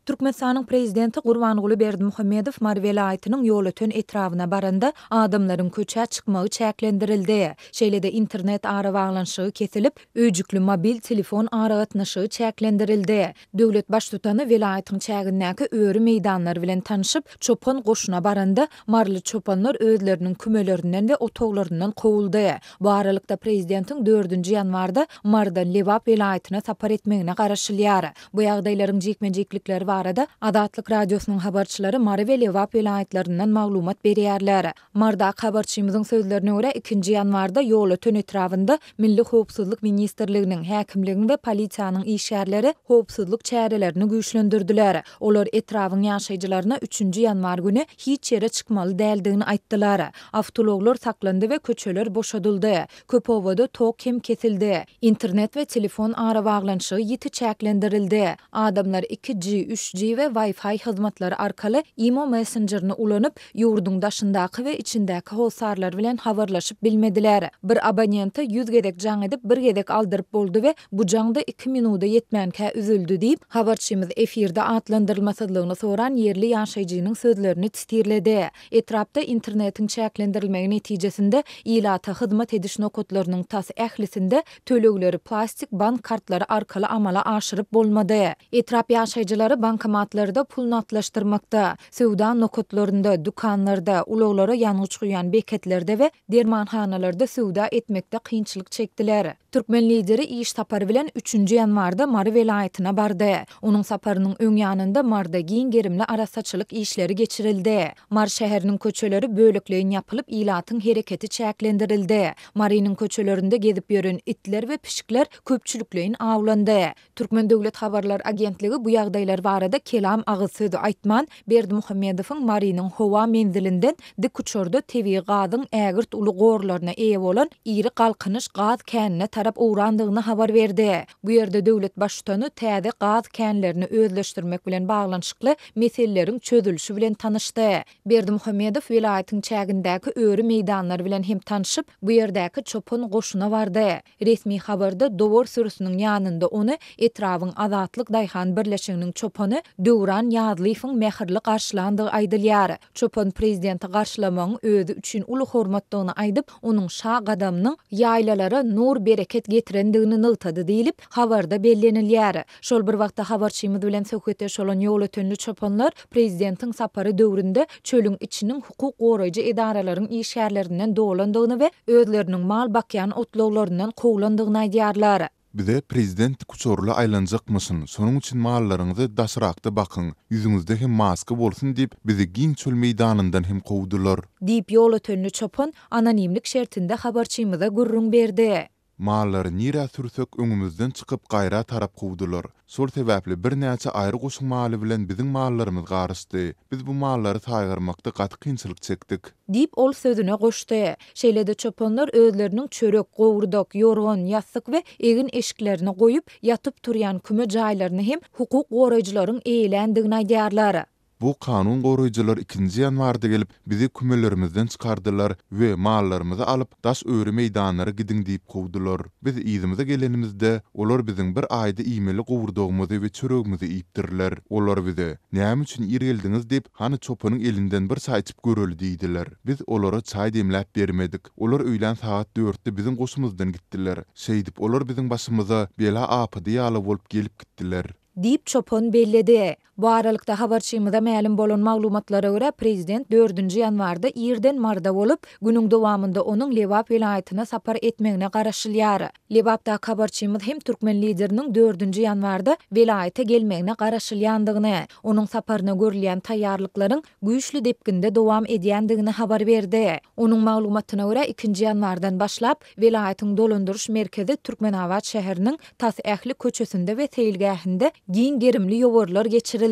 Türkmenistanyň prezidenti Gurbanguly Berdimuhamedow Mary welaýatynyň Ýolöten etrabyna baranda, adamlaryň köçä çykmagy çäklendirildi. Şeýle-de internet arabaglanyşygy kesilip, öýjükli mobil telefon aragatnaşygy çäklendirildi. Döwlet Baştutany welaýatyň çägindäki öri meýdanlar bilen tanşyp, çopan goşuna baranda, maryly çopanlar özleriniň kümelerinden we otaglaryndan kowuldy. Bu aralykda, prezidentiň dördünji ýanwarda Marydan Lebap welaýatyna sapar etmegine garaşylýar. Bu ýagdaýlaryň jikme-jiklikleri barada Azatlyk Radiosynyň habarçylary Mary we Lebap welaýatlaryndan maglumat berýärler. Marydaky habarçymyzyň sözlerine görä, ikinji ýanwarda Ýolöten etrabynda Milli howpsuzlyk ministrliginiň, häkimligiň we polisiýanyň işgärleri howpsuzlyk çärelerini güýçlendirdiler. Olar etrabyň ýaşaýjylaryna üçünji ýanwar güni hiç ýere çykmaly däldigini aýtdylar. Awtoulaglar saklandy we köçeler boşadyldy. Köp obada tok hem kesildi. Internet we telefon arabaglanyşygy ýiti çäklendirildi. Adamlar 2G, 3G we Wi-Fi hyzmatlary arkaly imo messenjerini ulanyp, ýurduň daşyndaky we içindäki hossarlary bilen habarlaşyp bilmediler. Bir abonente 100 gezek jaň edip, bir gezek aldyryp boldy we bu jaň-da iki minuda ýetmänkä üzüldi diýip, habarçymyz efirde atlandyrylmasyzlygyny soran ýerli ýaşaýjynyň sözlerini titirledi. Etrapda internetiň çäklendirilmegi netijesinde ilata hyzmat ediş nokatlarynyň tas ählisinde tölegleri plastik bank kartlary arkaly amala aşyryp bolmady. Etrap ýaşaýjylary bankomatlarda pul nagtlaşdyrmakda, söwda nokatlarynda, dükanlarda, ulaglara ýangyç guýýan beketlerde we dermanhanalarda söwda etmekde kynçylyk çekdiler. Türkmen Lideri iş sapary bilen üçünji ýanwarda Mary welaýatyna bardy. Onuň saparynyň öň ýanynda Maryda giň gerimli arassaçylyk işleri geçirildi. Mary şäheriniň köçeleri bölekleýin ýapylyp, ilatyň hereketi çäklendirildi. Marynyň köçelerinde gezip ýören itler we pişikler köpçülikleýin awlandy. Türkmen döwlet habarlar agentligi bu ýagdaýlar barada kelam agyz sözi aýtman, Berdimuhamedowyň Marynyň howa menzilinden dikuçarda tebigy gazyň ägirt uly gorlaryna eýe bolan iri Galkynyş gaz känine tarap ugrandygyny habar berdi. Bu ýerde döwlet Baştutany täze gaz känlerini özleşdirmek bilen baglanyşykly meseleleriň çözülişi bilen tanyşdy. Berdimuhamedow welaýatyň çägindäki öri meýdanlar bilen hem tanşyp, bu ýerdäki çopan goşuna bardy. Resmi habarda dowar sürüsiniň ýanynda ony etrabyň Azatlyk daýhan birleşiginiň çopany Döwran Ýazlyýewiň mähirli garşylandygy aýdylýar. Çopan prezidenti garşylamagyň özi üçin uly hormatdygyny aýdyp, onuň şa gadamynyň ýaýlalara nur-bereket getirendigini nygtady diýlip, habarda bellenilýär. Şol bir wagtda habarçymyz bilen söhbetdeş bolan ýolötenli çopanlar prezidentiň sapary döwründe çölüň içiniň hukuk goraýjy edaralaryň işgärlerinden dolandygyny we özleriniň mal bakýan otlaglaryndan kowlandygyny aýdýarlar. Bize prezident dikuçarly aýlanjakmyşyn, şonuň üçin mallaryňyzy daşrakda bakyň, ýüzüňizde hem maska bolsun diýip, bizi giň çöl meýdanyndan hem kowdular. Diýip, ýolötenli çopan anonimlik şertinde habarçymyza gürrüň berdi. Mallary nirä sürsek öňümizden çykyp gaýra tarap kowdular. Şol sebäpli birnäçe aýry goşuň maly bilen biziň mallarymyz garyşdy. Biz bu mallary saýgarmakda gaty kynçylyk çekdik. Diýip, ol sözüne goşdy. Şeýle-de çopanlar özleriniň çörek, gowurdak, ýorgan, ýassyk we egin-eşiklerini goýup, ýatyp-turýan küme jaýlaryny hem hukuk goraýjylaryň eýeländigini aýdýarlar. Bu kanun goraýjylar ikinji ýanwarda gelip, bizi kümelerimizden çykardylar we mallarymyzy alyp, daş öri meýdanlara gidiň diýip kowdular. Biz yzymyza gelenimizde, olar biziň bir aýda iýmeli gowurdagymyzy we çöregimizi iýipdirler. Olar bize, Näme üçin ir geldiňiz diýip, hany çopanyň elinden bir çaý içip göreli diýdiler. Biz olara çaý demläp bermedik. Olar öýlän sagat dörtde biziň goşumyzdan gitdiler. Şeýdip, olar biziň başymyza bela apady ýaly bolup gelip gitdiler. Diýip, çopan belledi. Bu aralykda, habarçymyza mälim bolan maglumatlara görä, prezident dördünji ýanwarda irden Maryda bolup, günüň dowamynda onuň Lebap welaýatyna sapar etmegine garaşylýar. Lebapdaky habarçymyz hem türkmen lideriniň dördünji ýanwarda welaýata gelmegine garaşylýandygyny, onuň saparyna görülýän taýýarlyklaryň güýçli depginde dowam edýändigini habar berdi. Onuň maglumatyna görä, ikinji ýanwardan başlap, welaýatyň dolandyryş merkezi Türkmenabat şäheriniň Tas ähli köçesinde we seýilgähinde giň gerimli ýowarlar geçirildi.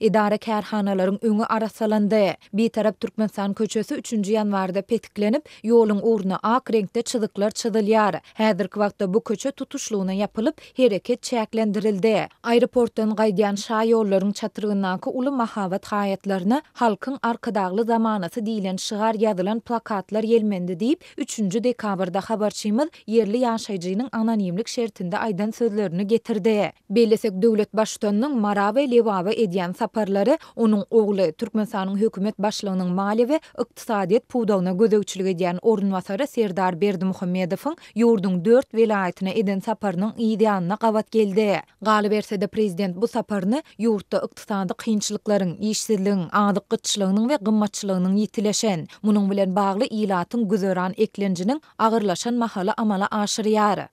Edara-kärhanalaryň öňi arassalandy. Bitarap Türkmenistan köçesi üçünji ýanwarda petiklenip, ýoluň ugruna ak reňkde çyzyklar çyzylýar. Häzirki wagtda bu köçe tutuşlygyna ýapylyp, hereket çäklendirildi. Aeroportdan gaýdýan şaýollaryň çatrygyndaky uly mahabat haýatlaryna Halkyň Arkadagly zamanasy diýlen şygar ýazylan plakatlar ýelmendi diýip, Üçünji dekabrda habarçymyz ýerli ýaşaýjynyň anonimlik şertinde aýdan sözlerini getirdi. Bellesek, döwlet Baştutanynyň Mara we Lebaba etraba edýän saparlary onuň ogly, Türkmenistanyň hökümet başlygynyň maliýe we ykdysadyýet pudagyna gözegçilik edýän orunbasary Serdar Berdimuhamedowyň ýurduň dört welaýatyna eden saparynyň yz ýanyna gabat geldi. Galyberse-de, prezident bu saparyny ýurtda ykdysady kynçylyklaryň, işsizligiň, azyk gytçylygynyň we gymmatçylygynyň ýitileşen, munuň bilen bagly ilatyň güzeran eklenjiniň agyrlaşan mahaly amala aşyrýar.